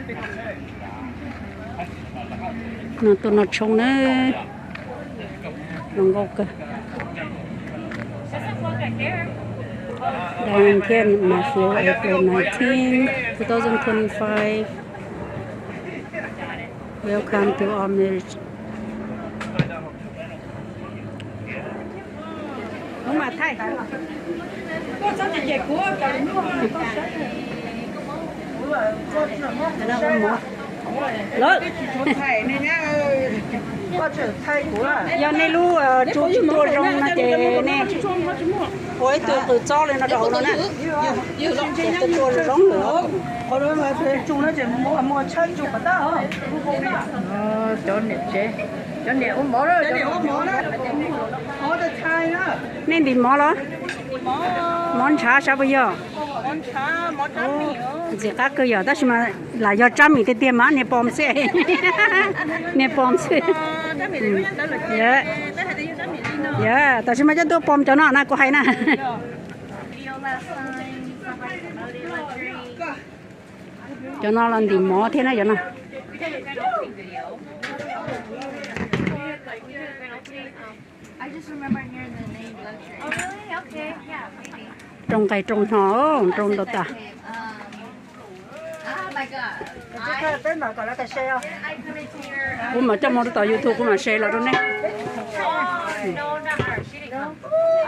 No tuaj noj tshoob na, zoo nkauj kawg. Diane thiab Matthew, April nineteen, two thousand twenty-five. Welcome to our marriage. Ub, mas thaij. Lawm. Yog nej lub tsu tsis tuaj zoo no ces nej ua ib tug qws txob li no rau hauv no na. Ua zoo zoo lawm. Cov niam tsev, cov niam ua mov na. Nej ntim mov los? Mov ntshav sab puas yog? Ntxim qab kawg yog, tab sis mas lam yog tsab mis tiag tiag mas niag pom xwb. Niag pom xwb. Yog, tam sim mas coj tuaj pom cov no na, kuv hais na. Cov no los ntim mov thiab na cov no. Rooj nqaij rooj hno, rooj ntau tas. Kuv mam coj mus rau tom YouTube kuv mam share los rau nej.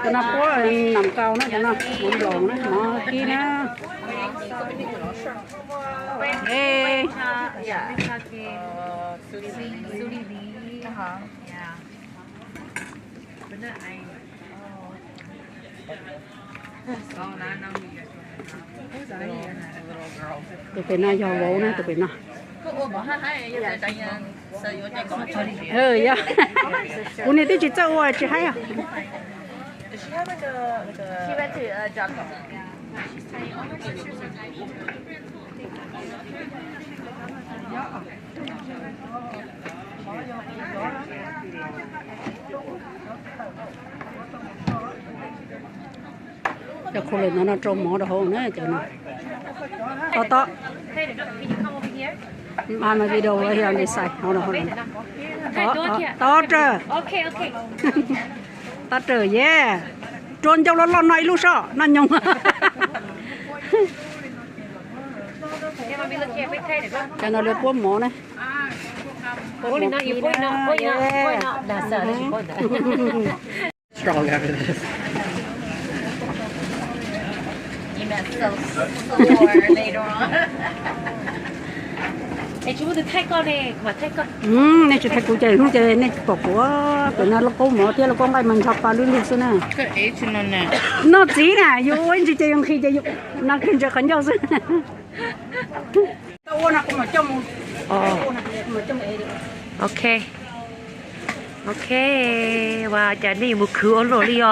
Cov no puab nam kaus na, cov no mov nploos na, mov kib na. Tus pem no yog vauv na, tus pem no. Yog, kuv niam twb tsis txawj ua tsis haib os. Cov khaus lim no no rau mov rau hauv na cov no. Tob tob. Video los yog li xais hauv no. Tob rawm. Tob rawm ye. Rua ncauj loj loj noj ib lub sob noj nyoos. Cov no lawv puab mov na. Strong after this. Nej tsis thaij kuv ces hnub ces nej pom kuv, pem no lauj kaub mov thiab lauj kaub nqaij mas ntsha pa lwj lwj xwb na. Noj txiv na, yus ua ib ntsis ces yus nqhis ces yus no kiag ntsaws qhov ncauj xwb. Ok. Ok, ua cas nej yuav mus khwv ua luaj li os?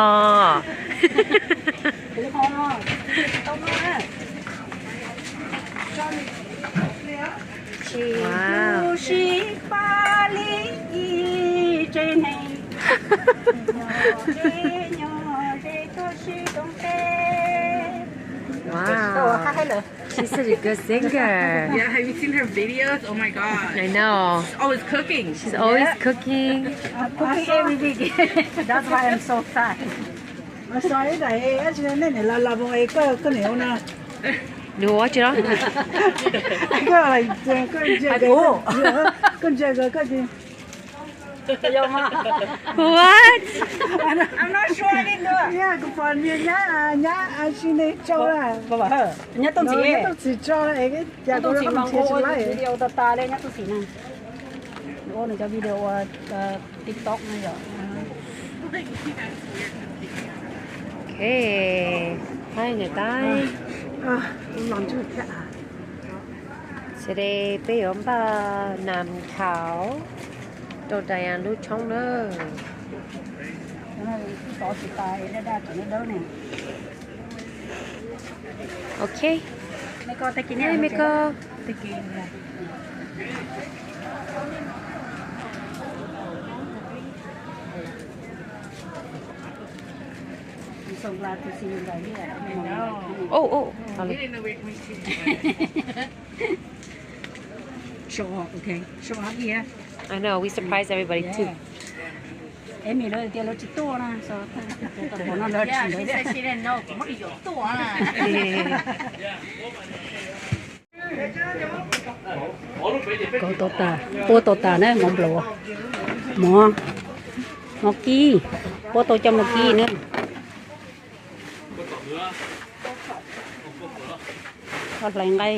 Wow. She's such a good singer. Yeah, have you seen her videos? Oh my God. I know. She's always cooking. She's always cooking. I'm cooking every week. That's why I'm so fat. Nws ua tsi los? What? Kuv pom nyab, nyab si ne tso, nyab Tooj Txim, Tooj Txim mas ua video tas tas li nyab Tooj Txim na. Ua nws cov video ua TikTok no yom. Ok, thaij niam tais. Sab de peb yuav npaj nam thaum rau Diane lub tshoob na. Ok. Me ko. Oh, oh. Show off, okay. Show off here. I know, we surprised everybody too. Yeah. Emi lawv tias lawv tsis tuaj na, so, no lawv tsis ntawd. Kaus tau tas, puab tau tas na, mov nplaum, mov, mov kib, puab tau coj mov kib na. Koj hlais nqaij,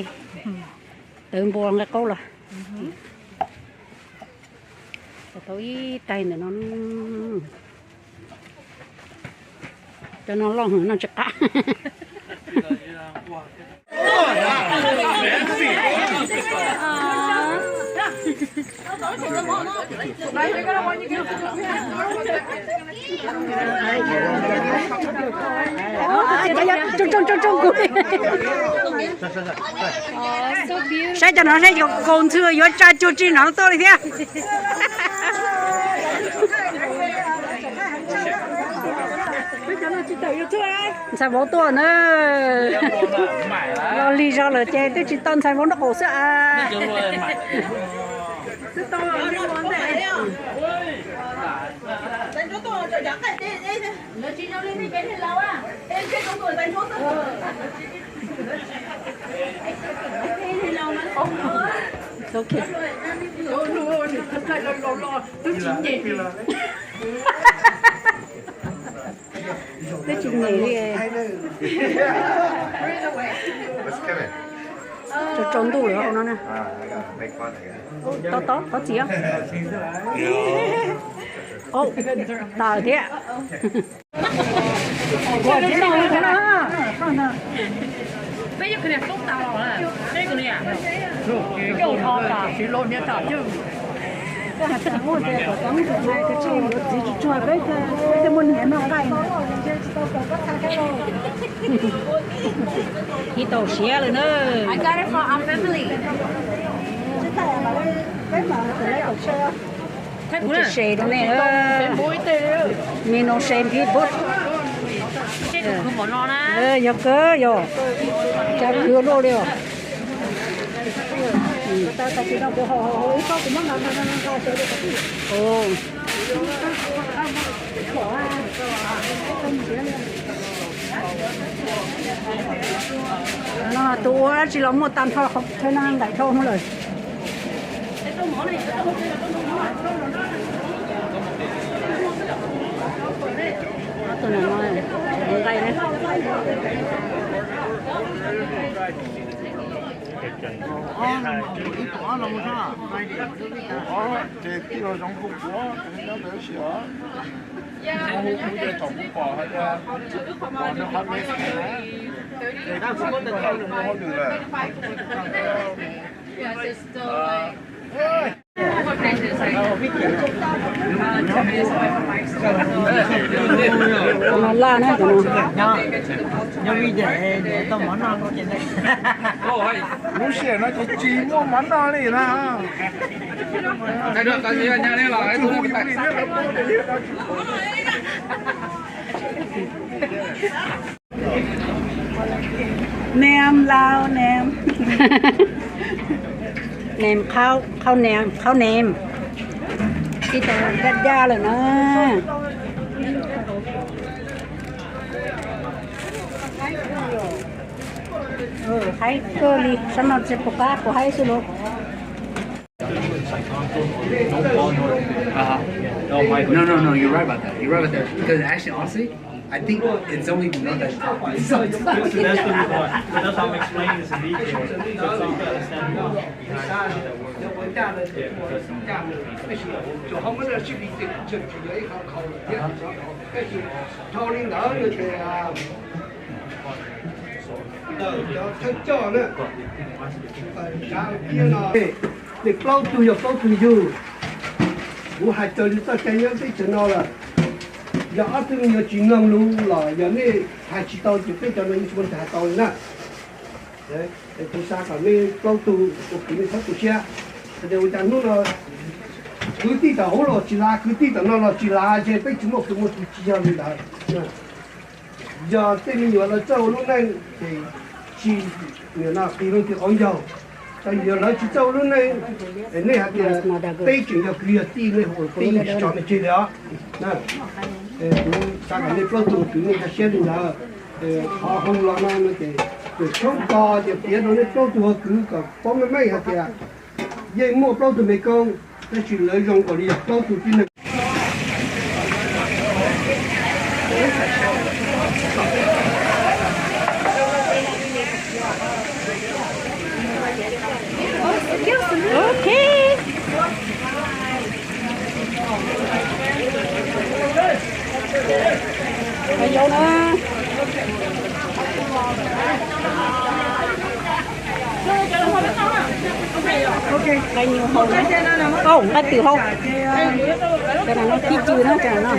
tawv npua nqaij qaub los. Tau ib tais ntawm no, cov no loj heev noj tsis qab. Saib cov no saib cov kaus ntxhw yuav tsa cuag tsis hnov tuaj li thiab. Ntxhais vauv tuaj na, los lig zog lawm ces twb tsis tau ntxhais vauv nraub qaum xwb as. Twb tsis nyem li. Tsaus ntuj lawm hauv no na. Tau tau qhov txiv. Tas thiab. Ib tau siav lawm na. Tes rau nej, me no se npib bub. Yog kawg yog, tsa khwv luaj li os. No tus ua dab tsi los muaj tag nrho, qhov chaw no nqaim dhau hwv lawm. Tus no nqaim na. Ces tij laug Zoov kuj puav nyob ntawd tab sis os, kuv thaum kuv pom hais tias pom nws qhov me, ces kuv muab tau nws hauj lwm lawm. Laj na, lub sij hawm no ces tsis muaj mov noj li na. Nem lauj nem. Nem qhaub, qhaub nem, qhaub nem. Tib tau daj daj lawm na. Haib kawg li, sab no tsis pom qab, kuv haib xwb lauj. Uh-huh. No, no, no, you're right about that. You're right about that. Because actually, honestly, I think it's only the milk that's tough. That's the reason why. That's why I'm explaining this in detail. So it's all about understanding the behind that work. Yeah, because Nej plaub tug yog plaub tug yug, kuv hais raws li txoj cai nyob teb chaws no lawm. Yog ob tug me nyuam tsis mloog lus los yog nej hais tsis tau ces peb cov no yeej tsis muaj tus hais tau li na. Es kuv xav kom nej plaub tug ua kwv nej txhob tu siab. Hais tias ua cas hnub no kwv tij tom hauv los tsis lav, kwv tij tom no los tsis lav, ces peb tsis muaj kwv muaj tij, tsis yog li ntawd. Yog tej me nyuam lawv txawj ua lub neej ces tsis, nim no qis leej twg qaub ncaug. Txawm yog lawv tsis txawj ua lub neej, nej hais tias peb tseem yog kwv yog tij, nej hu ua peb yeej tsis tso nej tseg li os. Kuv xav kom nej plaub tug kwv nej nkag siab li ntawd. Qhov hoo los no no ces, ces tshoob ko ces piav rau nej plaub tug ho kwv kom paub meej meej hais tias yeej muaj plaub tug me koob, tab sis lawv zoo nkaus li yog plaub tug tib neeg. Ok. Qhov yau na. Nqaij nyuj hau na. Au, nqaij twm hau. Cov no cib cw na, cov no.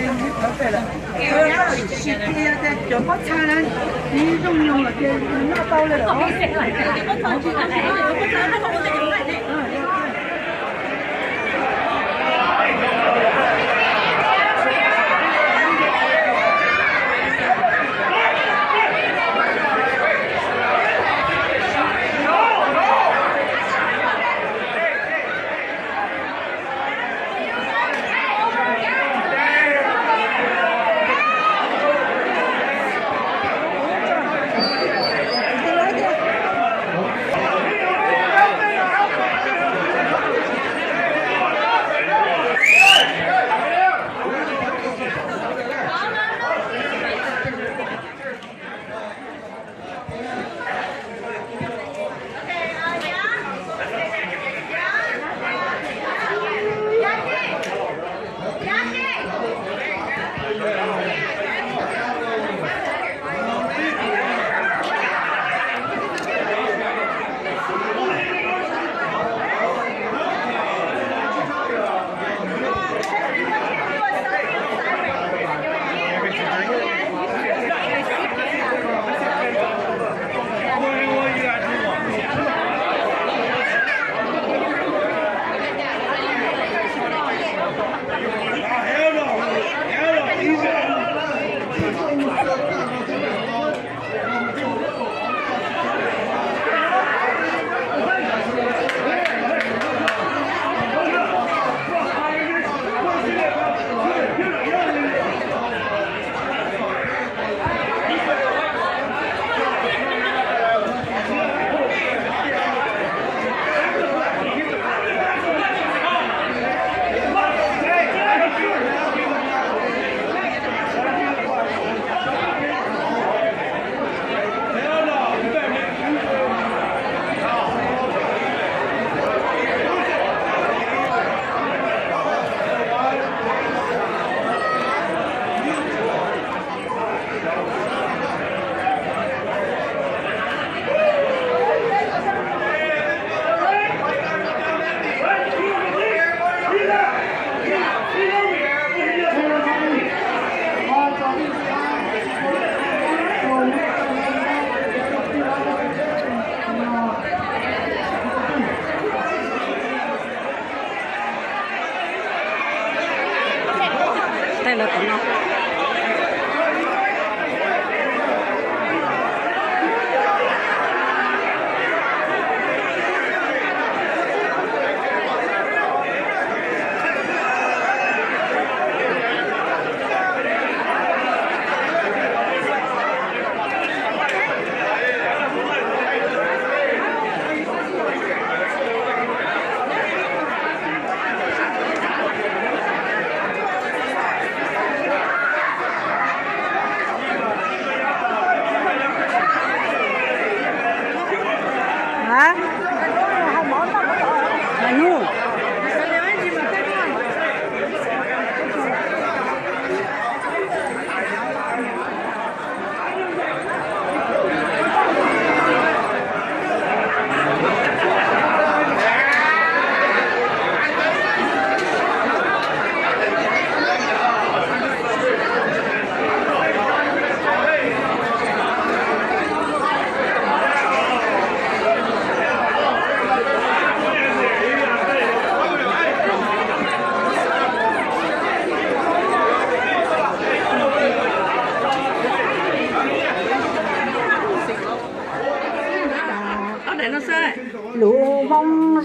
Tej lawv tom no.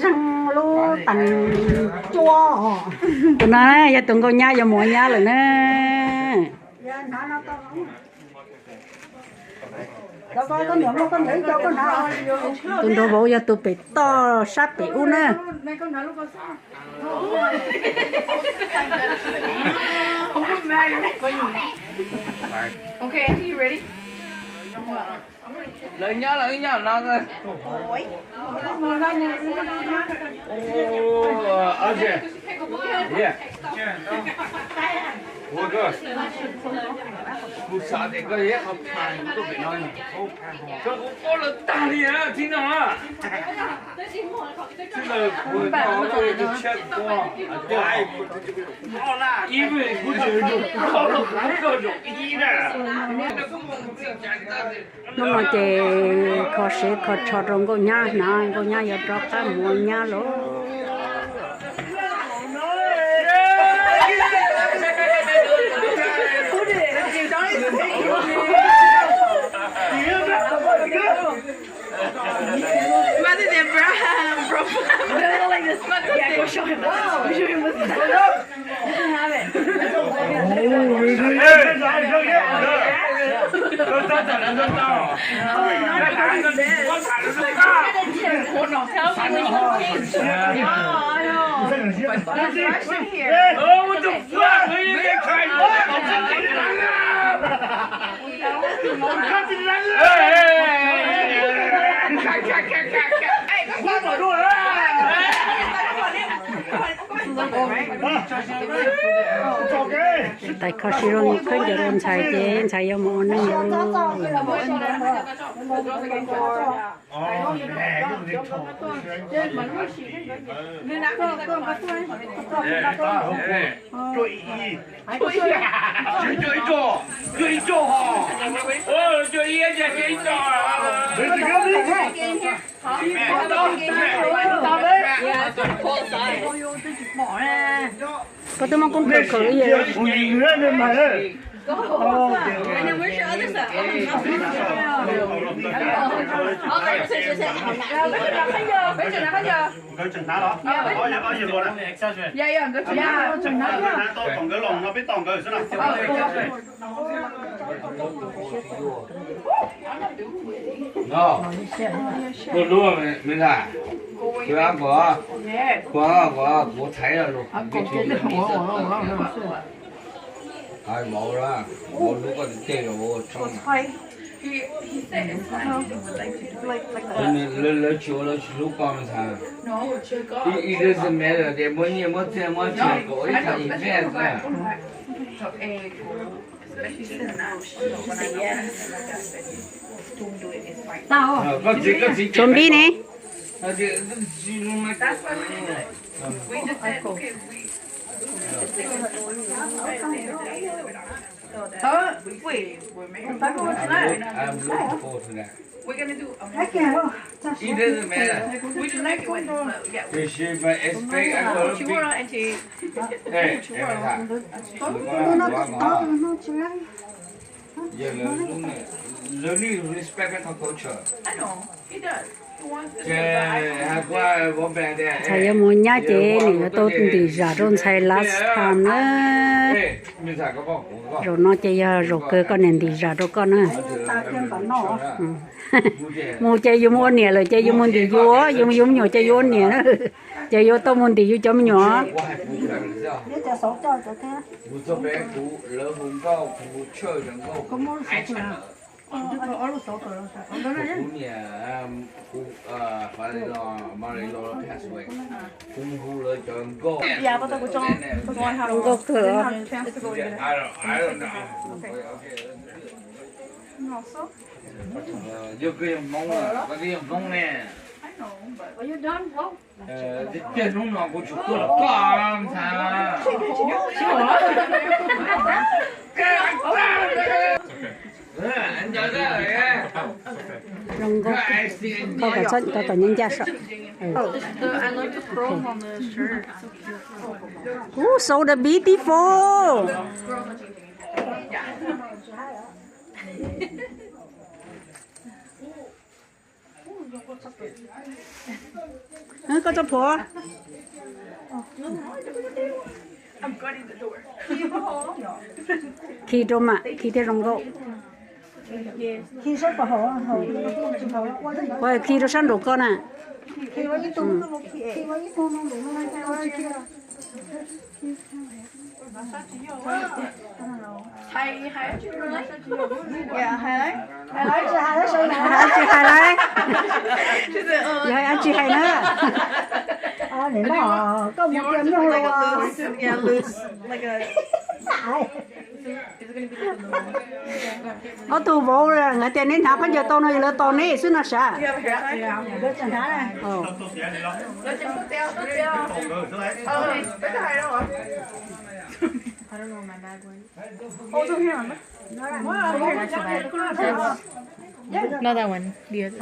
Zeeg lub tees cua. Tus no yog tus nkauj nyab yuav mus ua nyab lawm na. Tus nraug vauv yog tus pem toj sab pem ub na. Lawv nyob lawv nyob no. Kuv xav tias koj yog qhov phais koj pem no, koj kuv paub lawv tag li na txij no. Hnub no ces kho siv kho tsho rau nkauj nyab hnav, nkauj nyab yuav rov qab mus ua nyab lawm. Mother than Abraham, bro. Mother than. Yeah, go show him. Go show him what's up. He doesn't have it. Oh, I know. But there's Russian here. Oh, what the fuck? Tais kho siv rau khaub ncaws rau ntxhais ces ntxhais yuav mus ua neej lawm. Koj twb muab koob khaws khaws li. Koj lub me ntag, kuv kuv kuv txhais los. Hais vauv, vauv hlub koj tiag tiag os. Lawv tsis ua, lawv tsis hlub koj me ntxhais. It doesn't matter tias muaj nyiaj muaj txiaj muab tsis kom ib qho event na. Koj txiv, koj txiv Tsuas npib ne. Tiam sis mas expect, lawv need respect peb qhov culture. Ntxhais yuav mus nyab ces nws yuav tau ntim zam rau ntxhais last time na. Zaum no ces yog zaum kawg koj niam ntim zam rau koj na. Mus ces yus mus ua niam lawm ces yus mus ntim yus, yus yus me nyuam ces yus ua niam na, ces yuav tau mus ntim yus cov me nyuam. Nkauj kawg. Yog koj yog Hmoob, koj twb yog Hmoob ne. Tiag tiag hnub no kuv tsis tuaj los koj ntxhais. Zoo nkauj, koj kom txhob, koj kom nyab ncaj saum. Ooh, so the beautiful. Koj tso phuam. Khi rau mam khi thiaj zoo nkauj. Khi rau sab nraum ko na. Tsis hais lawm. Yog hais tsis hais na. Koj mus tias mloog los. Ob tug vauv hais tias neb hnav khaub ncaws tau no yog lawv tos neb xwb no sav. Not that one. The other.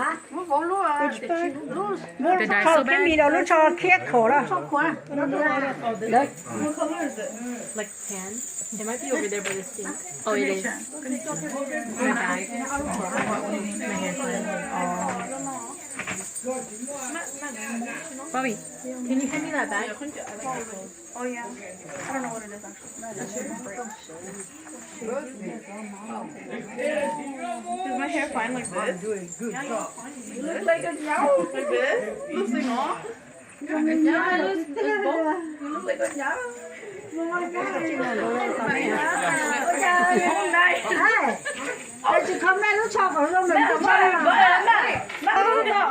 Lub tsho khiab mis los lub tsho khiab khaum los. Like tan. It might be over there by the sink. Oh, it is. My bag. Bobby, can you hand me that bag? Oh, yeah. I don't know what it is, actually. Is my hair fine like this? You look like a nyab. Like this? Looks like a nyab.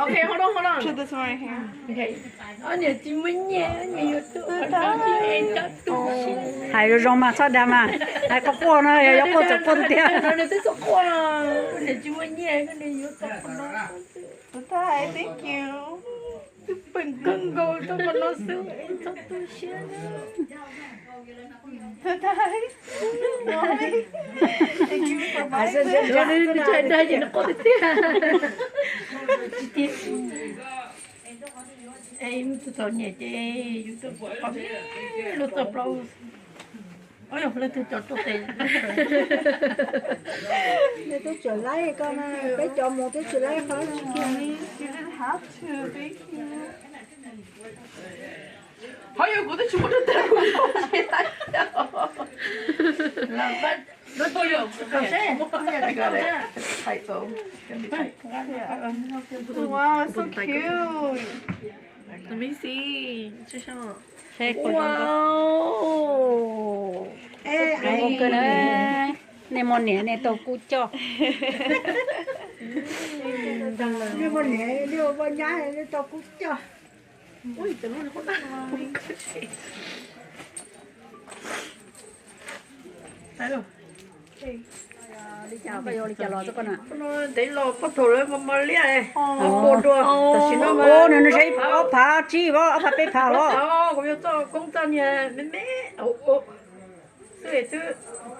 Okay, hold on, hold on. Put this one right here. Okay. Ob niam tsis muaj nyiaj, ob niam yuav tuaj qhov no, tsis es cov tu siab. Hais zoo zoo mas txhob dag mas, hais quaj quaj no yog quaj txawm quaj tiag. Nws twb txhob quaj, ob niam tsis muaj nyiaj, ob niam yuav tuaj qhov no. Thank you. Twb peem kawg nkaus tuaj qhov no xwb, txhob tu siab. Tsis tshua dag ces nws quaj tiag tiag. Es yus tus txom nyem ces yus tus qhov lub txoj plaub. Leej twg cov tuaj tes, nws twb tsis laib ko na, peb cov mus twb tsis laib qhov tsis kiag. Qhov yog kuv twb tsis muaj rau tes kuv Wow, so cute. Let me see. Wow. Nej muaj niam nej tau kub coj. Nej muaj niam nej ua nyab nej tau kub coj. Li cas koj yuav li cas los xwb koj na? Ntev los poj thaum lawv mos mos liaj, pua dua. Tam sim no mas nws nws saib ob phav tsib os, ob phav peb phav os. Kuv yuav txoj koob txoj niag me me xwb,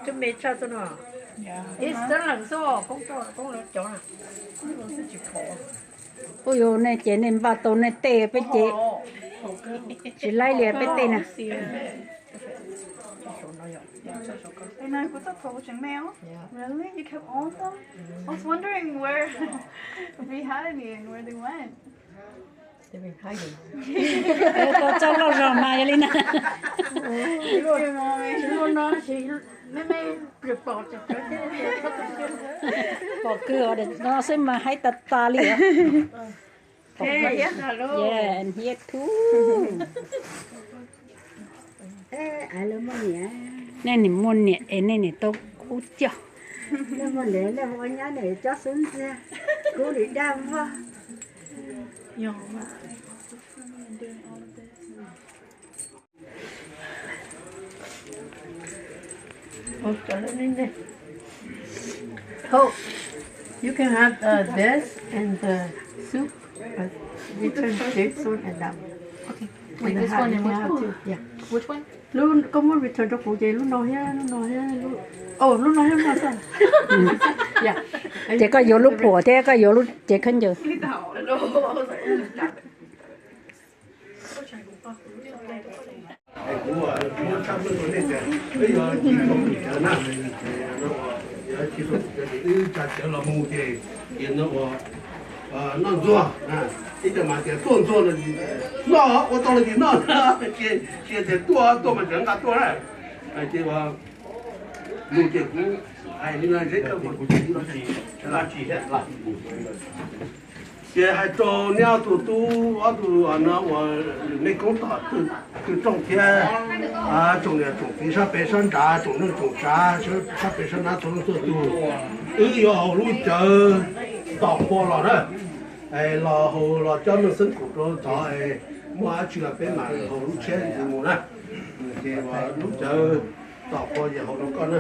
twb me tshaj txoj no. Ib xab lees xwb, koob txoj koob lawv cov na. Ua yog nej ces nej npaj tau nej tej, peb ces tsis laib li peb tej na. Kuv txoj phuam kuv tseem me os. Really? You kept all of them? I was wondering where we had any and where they went. Tau txoj loj zog mas yog li na. Pom kawg os, no xwb mas haib tas tas li os. Yeah, and here too. Nej niam muaj niam es nej niam tau kub coj. Nej muaj niam nej ua nyab nej coj xub ntxiag, kub li dab vog. Oh, you can have uh, this and the soup. But return this one and that one. Okay. Wait, this one and which one? Yeah. Which one? Lub koj muab return rau kuv ces lub no thiab lub no thiab lub, oh, lub no thiab lub no xwb. Ces koj yuav lub phuam thiab koj yuav lub cev khaub ncaws. Noj ntxuag, ib cov mas tias tuaj ntxuag no, noj ua tau los tsis noj, cia tias tuaj, tuaj mas tseem nqa tuaj na. Ces lus ces kuv hais li no, ces hais rau nej ob tug tub, ob tug no uas nej koob tom tw rooj thiab tsoom niam tsoom txiv sab pem sab nrad, tsoom neej tsoom tsav sab pem sab nrad txhua leej txhua tus, wb yuav haus lub cawv tom qhua los na. Los haus los coj neej xeeb kum rau thov, muaj dab tsi los peb mam haus lub tshiab mus na. Ces lub cawv tom qhua ces haus rau koj na.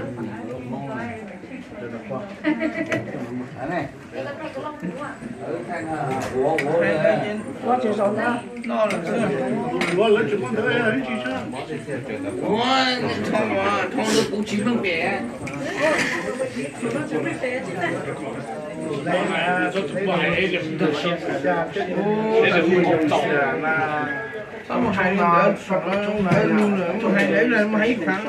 Mus hais ntawd, mus hais ntawd mas hais ib kham,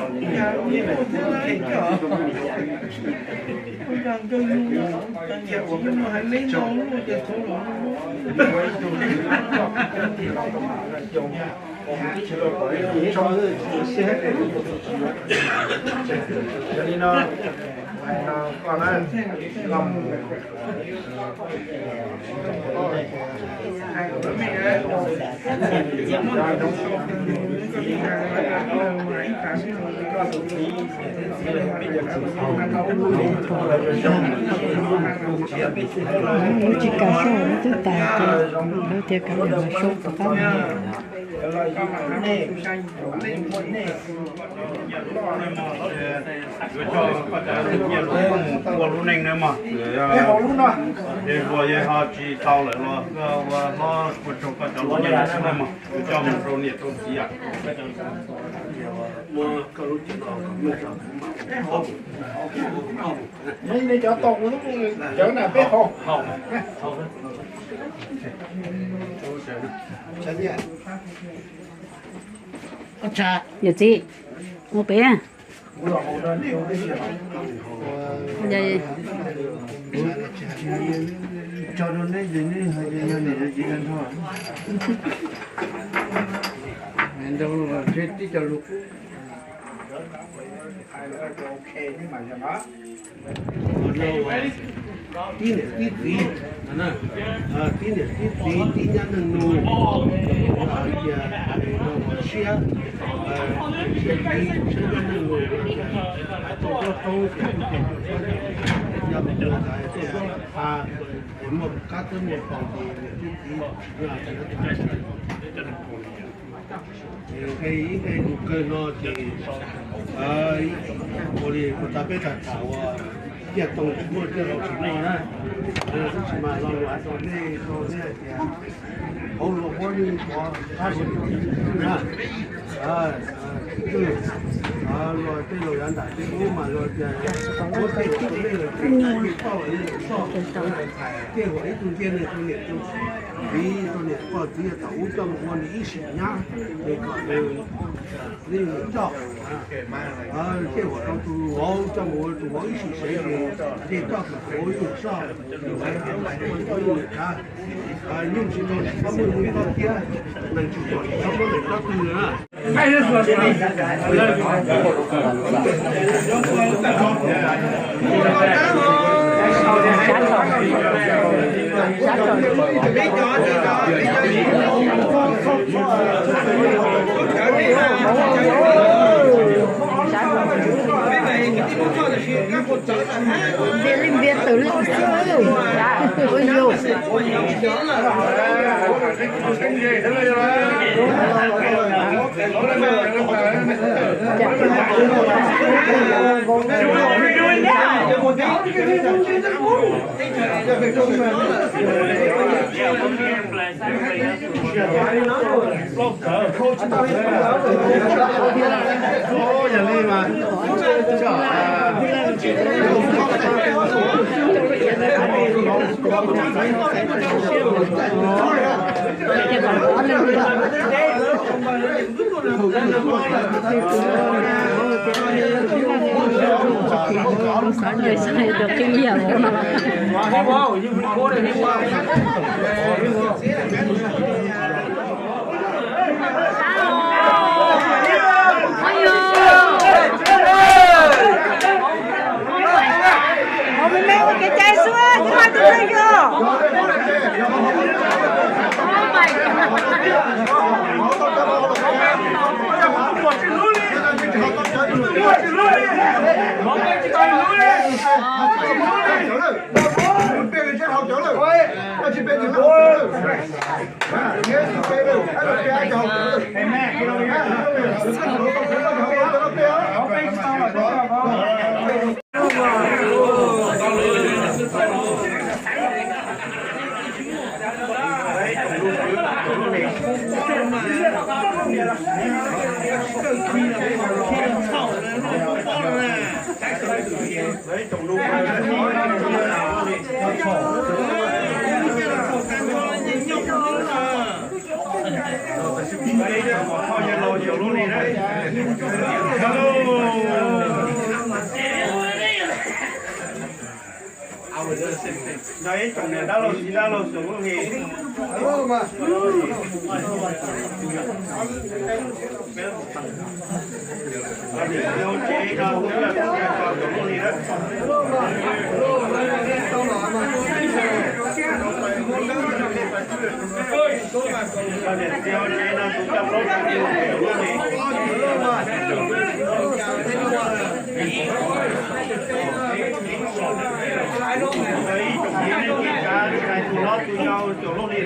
ua cas nkawd lus, cas tsis yog mus hais me no, ua cas txhob los. Li no, koj na, koj mus. Lub tsis kav soj lub twb tas ces lawv tias kav liam los sau rov qab. Yuav coj koj cov nyiaj lus mus ua lub neej na mog. Ces luag yog ho tsis tau lawm los koj ua hlob ua rau koj cov lus nyiaj lus xwb na mog, yuav coj mus rau niam rau txiv. Nej cov tau kuv lub cawv na peb haus. Yawm txiv, mus pem. Tib niam tib txiv, tib niam tib txiv, tib nyab neej nus, hais tias hais rau siab, siab txiv siab nyab neej nus, hais tias hais tau rau rau ces kuj ces rau siab, yog mus rau tas tej a, muaj kab txawb muaj paus ces niam tib txiv, nqe ib nqe nus kawg no ces ua li kuv tas peb tham tham uas ciaj too tsis muaj ciaj laus tsis muaj na. Tab sis mas lo lus hais rau nej, rau nej hais tias hauv luag huab nej pov qab hauv niam txiv na. Luag tej laus yav nram tej ub mas luag tias huab tej tau nej lawm ces toj lawm nej lawm toj, ces ua ib tug ntiag nej rau niam rau txiv, rau niam pog txiv thaum ub coj mus ua nws ib sim nyab, nws kom nws nej coj. Tej uas rau tus vauv coj mus ua tus vauv ib sim sev ces tej coj tus vauv ib yam soj, tus vauv ua ib yam kav, nyuj tsis rau tsis txhob muab nyuj rau thiab, nees tsis tuam tsis txhob muab nees rau twg na. Npias li npias tawm li xwb. Ua yus. Xav nws xav tus qib yam no los. Ua me me ua kev cai xwb, tsis muaj tus neeg yog. Nrog ib tsoom niam dab laug txiv dab laug xws lub hli.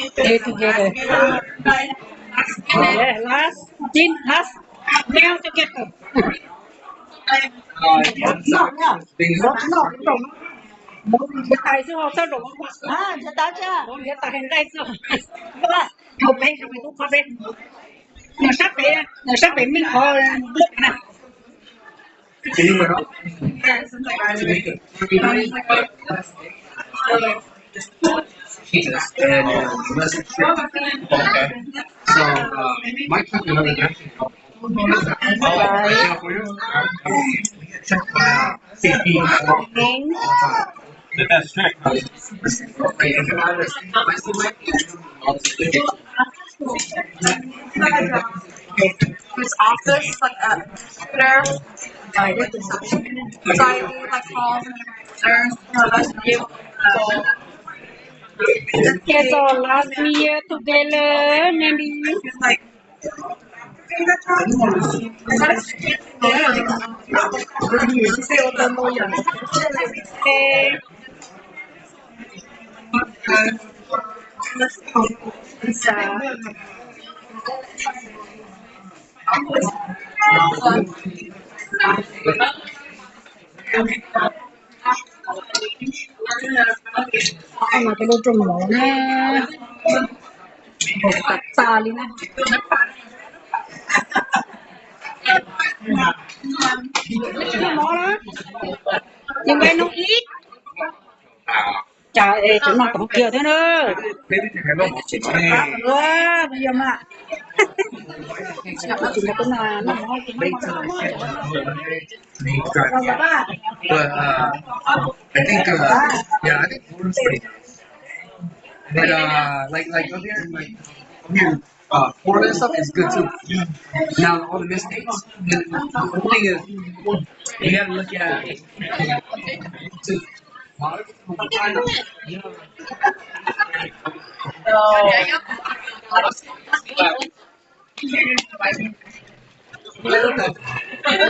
Stay together. Last, Jin, last meal together. Noj, noj, noj, noj, noj. Nrhiav tais xwb ho txhob nrhiav tais, nrhiav tais nqaij xwb. Hauv peb, hauv peb, hauv peb. Nws sab pem, nws sab pem me qhov nplooj na. So, uh, my cousin has a national. His office, like, uh, there, like, home, there's, you know, that's you. Together, last year together, maybe. Like, Mas cov lub rooj mov na, tas tas li na. Mov na, you buy no eat? Cas es cov no tom kiag thiab na. Yog mas. But, uh, I think, uh, yeah, I think Florida's pretty nice. But, uh, like, like, up here, like, up here, uh, Florida and stuff is good too. Now, all the mistakes, the, the thing is, you gotta look at it too. Tau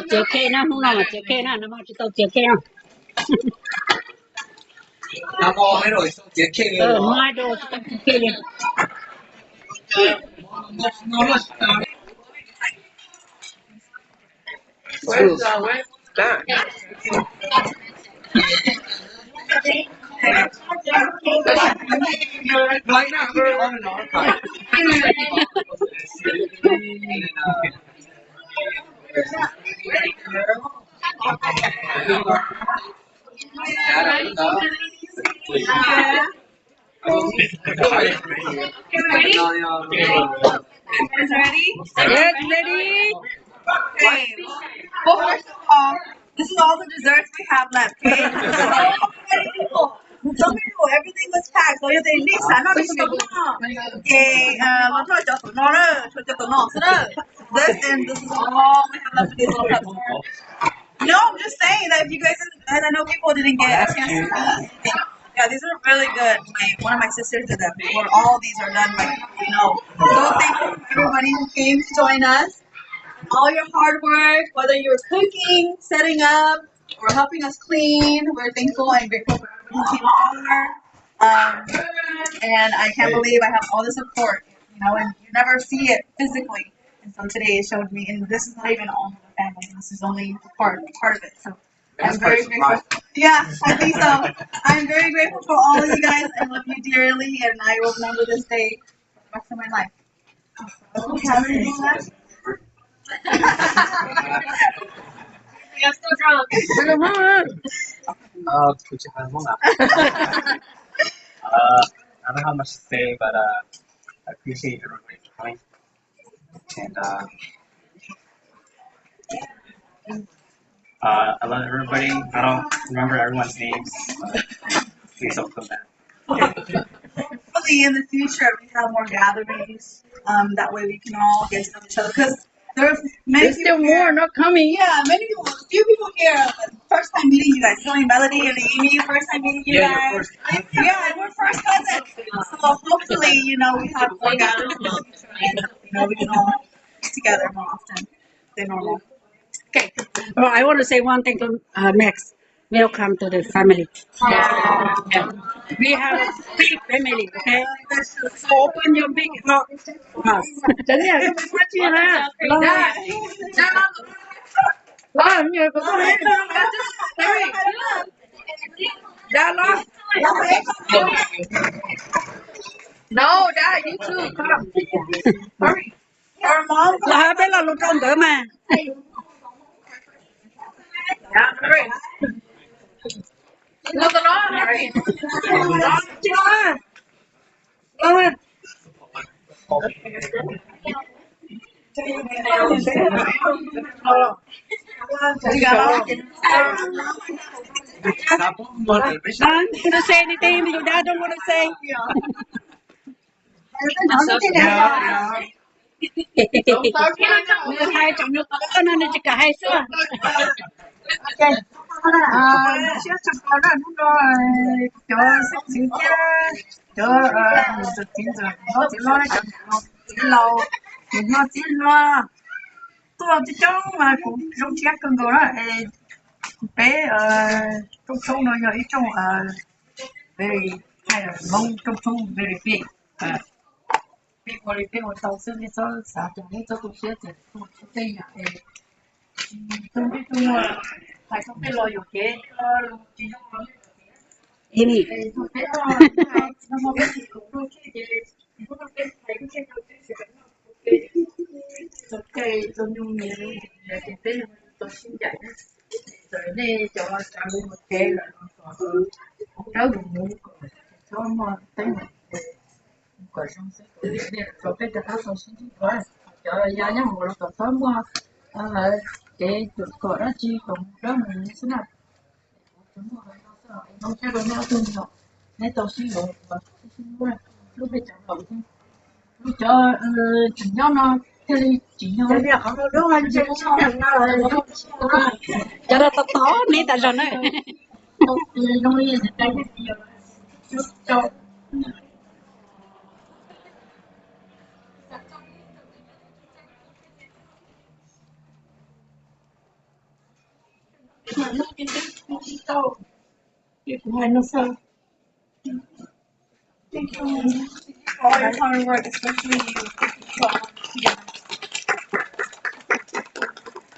txiav khej na, hnub no mas txiav khej na, no mas tsis tau txiav khej no. Hnub no tsis tau txiav khej li. Right now, we're on and on. Ready? Yes, ready. Okay. Well, first of all, this is all the desserts we have left, okay? So many people. So many people. Everything was packed. So you think, Lisa, not even. Okay, uh, los rau cov tom no na, rau cov tom no xwb na. This and this is all we have left of these little cups. No, I'm just saying that if you guys, I know people didn't get a chance to eat. Yeah, these are really good. My, one of my sisters did them. Or all these are done by, you know. So thank you for everybody who came to join us. All your hard work, whether you're cooking, setting up, or helping us clean, we're thankful and grateful for everyone who came far. Um, and I can't believe I have all the support, you know, and you never see it physically. And so today it showed me, and this is not even all of the family. This is only part, part of it. So I'm very grateful. Yeah, I think so. I'm very grateful for all of you guys. I love you dearly, and I will remember this day for the rest of my life. You're still drunk. Uh, I don't have much to say, but uh, I appreciate everybody for coming. And uh, uh, I love everybody. I don't remember everyone's names. Please don't feel bad. Hopefully, in the future, we have more gatherings. Um, that way, we can all get to know each other. Because there are many There's still people more here. Not coming. Yeah, many people. A few people here. First time meeting you guys. It's only Melody and Amy. First time meeting you guys. Yeah, we're first cousins. So hopefully, you know, we have more gatherings. You know, we can all get together more often than normal. Okay. Oh, I want to say one thing to uh, Max. Welcome to the family. Yeah. We have a big family, okay? So open your big heart to us. Chấn nhạc cho mình phát triển ha. Lo. Lo, nhiều có không? Dad, lo. No, Dad, you too. Come. Hurry. Los hab peb los lus rau ntawd mas. Don't say anything, your dad don't want to say. Nws hais tsoom nyuag qhov no nws tsis kam hais xwb. Siab tshaj plaws na, hnub no cov xeeb ntxwv thiab cov txiv ntxawm hlob txiv hlob, cov niam laus, niam hlob txiv hlob tuaj coob coob mas kuv zoo siab kawg nkaus na. Peb rooj tshoob no yog ib rooj very, Hmoob rooj tshoob very big. Peb ua li peb ua tau xwb, nej txhob xav tias nej txhob tu siab tias tej yam es tug peb tug hais tau peb los yuam kev tsis zoo los peb peb tsis kum ces peb hais peb tsis tau peb txoj kev txoj nyuj ces peb tau sib ncaim. Txawm nej cov tsav lus mus kev lawm los kom dawb mus mus kom txhob muaj teeb meem, kom zoo xwb, kom nej tau peb rov qab tau sib ntsib dua. Cov ya nyob hauv los kom txhob muaj kev tsuam kom dab tsi kom mus dawb mus xwb na. Zoo siab rau nej ob tug, neb tau sib yuav, lub peb cov laus, lub cov tseem nyob no thiaj li tsim nyog. Cov no tau tau neb tas zog na. Thank you for all your hard work, especially you. Thank you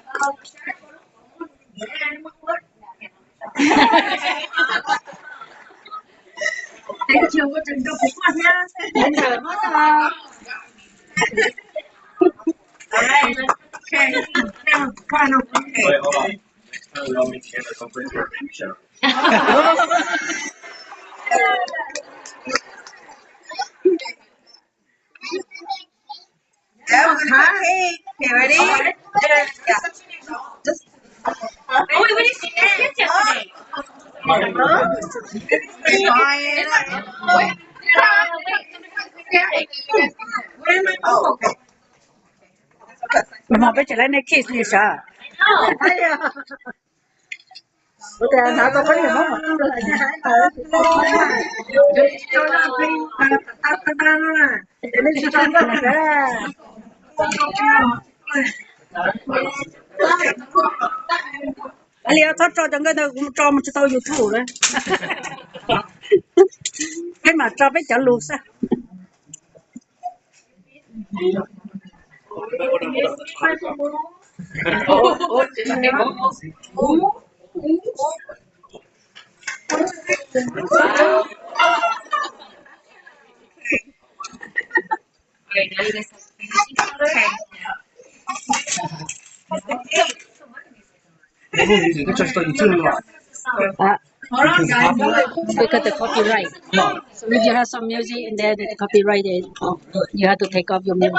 for all together. Thank you, ua tseem rau kuv quaj thiab. Thank you. Wait, hold on. Next time we all meet together, come play with our baby shower. Yeah, we're gonna cut cake. Okay, ready? Yeah. Just, oh, wait, what did she get yesterday? Huh? Where am I? Oh, okay. Nag hmo peb tseem lab nej kiss li sav. Kuv tias hnav tau peb niag mab mam. Li tso cov nkawd ntawd kuv mus tso mus tsis tau YouTube na. Peb mam tso peb cov lus xwb. Because the copyright. So if you have some music and then the copyright, then you have to take off your music.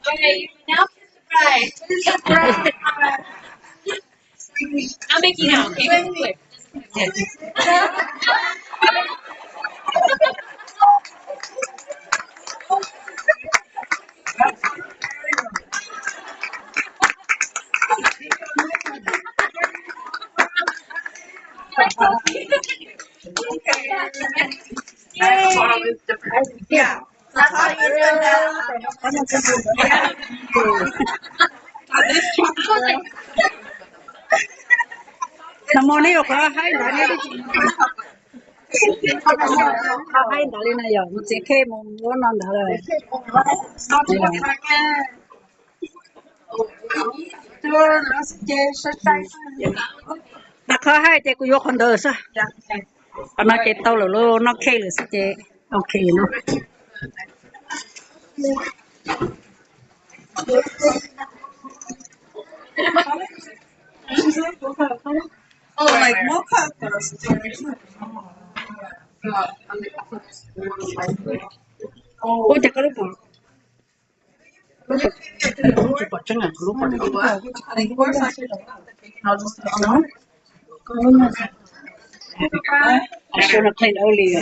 Okay, you now kiss the bride. Kiss the bride. I'll make you now, okay? Just quick. Nag hmo neb yuav qhov haib ntawd, neb qhov haib ntawd li no yog mus txiav khej mus ua no ntawd lawm. Qhov haib ces kuv yuav qhov ntawd xwb. Qhov no ces tau lawm lauj, noj khej lawm xwb ces ok no. Ua cas koj lub pom? Lub pom tseeb, lub pom tseeb. I should have cleaned earlier.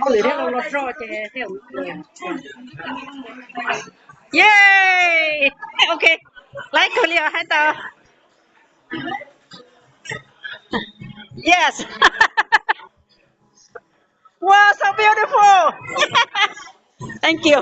Hauj lwm thiab los zog ces thiaj. Yay! Ok, laiv kawg li os, hais tau. Yes. Wow, so beautiful. Thank you.